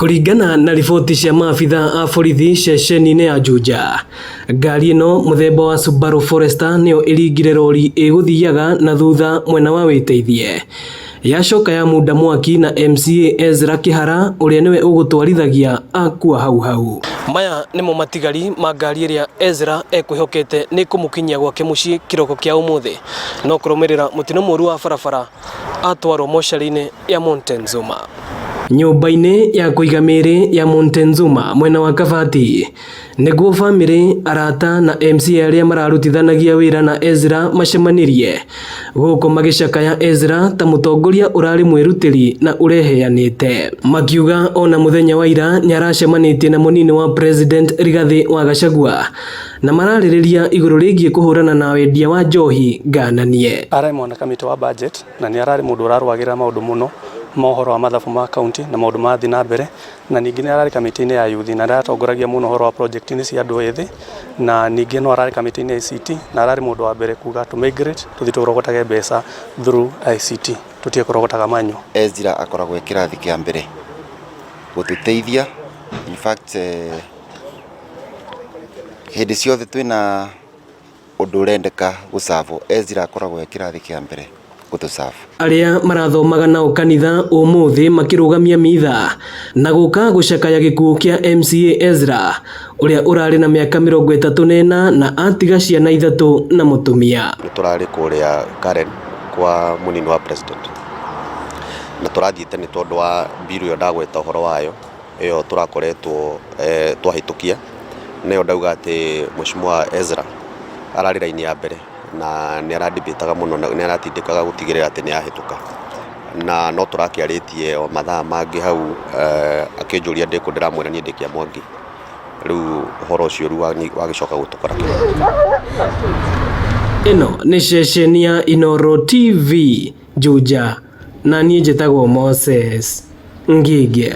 Kũringana na riboti cia maabitha a borithi ceceni-inĩ ya Juja, ngari ĩno mũthemba wa Subaru Forester nĩyo ĩringire rori ĩgũthiaga na thutha mwena wa Wĩteithie, yacoka ya munda mwaki na MCA Ezra Kĩhara ũrĩa nĩwe ũgũtwarithagia akua hau hau. Maya nĩmo matigari ma ngari ĩrĩa Ezra ekwĩhokete nĩ kũmũkinyia gwake mũciĩ kĩroko kĩa ũmũthĩ, no kũrũmĩrĩra mũtino mũru wa barabara atwarwo mocarĩ-inĩ ya Montezuma. Nyũmba-inĩ ya kũiga mĩĩrĩ ya Montezuma mwena wa Kabati nĩguo bamĩrĩ, arata na MCA arĩa mararutithanagia wĩra na Ezra macemanirie gũkũ magĩcakaya Ezra ta mũtongoria ũrarĩ mwĩrutĩri na ũreheanĩte. Makiuga ona mũthenya wa ira nĩaracemanĩtie na mũnini wa President Rigathĩ wa Gachagua na mararĩrĩria igũrũ rĩgiĩ kũhũrana na wendia wa njohi ngananie. Ararĩ mwana kamĩtĩ wa budget na nĩ ararĩ mũndũ ũrarũagĩrĩra maũndũ mũno ma ũhoro wa mathabu ma county na maũndũ marathiĩ na mbere, na ningĩ nĩ ararĩ kamĩtĩ-inĩ ya youth na nĩ aratongoragia mũno ũhoro wa project-inĩ cia andũ ethĩ, na ningĩ no ararĩ kamĩtĩ-inĩ ya ICT na ararĩ mũndũ wa mbere kuga tũ migrate tũthiĩ tũrogotage mbeca through ICT tũtige kũrogotaga manual. Ezra akoragwo e kĩrathi kĩa mbere gũtũteithia, in fact hĩndĩ ciothe twĩna ũndũ ũrendeka gũ-serve Ezra akoragwo e kĩrathi kĩa mbere gũtũ-serve. Arĩa marathomaga nao kanitha ũmũthĩ makĩrũgamia mitha na gũka gũcakaya gĩkuũ kĩa MCA Ezra ũrĩa ũrarĩ na mĩaka 34 na atiga ciana 3 na mũtumia. Nĩ tũrarĩ kũrĩa Karen kwa mũnini wa president na tũrathiĩte nĩ tondũ wa bill ĩyo ndagweta ũhoro wayo ĩyo tũrakoretwo twahĩtũkia, nĩyo ndauga atĩ Mheshimiwa Ezra ararĩ raini ya mbere na nĩ aradibĩtaga mũno na nĩ aratindĩkaga gũtigĩrĩra atĩ nĩ yahĩtũka, na no tũrakĩarĩtie o mathaa mangĩ hau akĩnjũria ndĩkũ ndĩramwĩra niĩ ndĩ Kĩamwangi, rĩu ũhoro ũcio rĩu wagĩcoka gũtũkora kĩroko. Ĩno nĩ ceceni ya Inooro TV Juja na niĩ njĩtagwo Moses Ngige.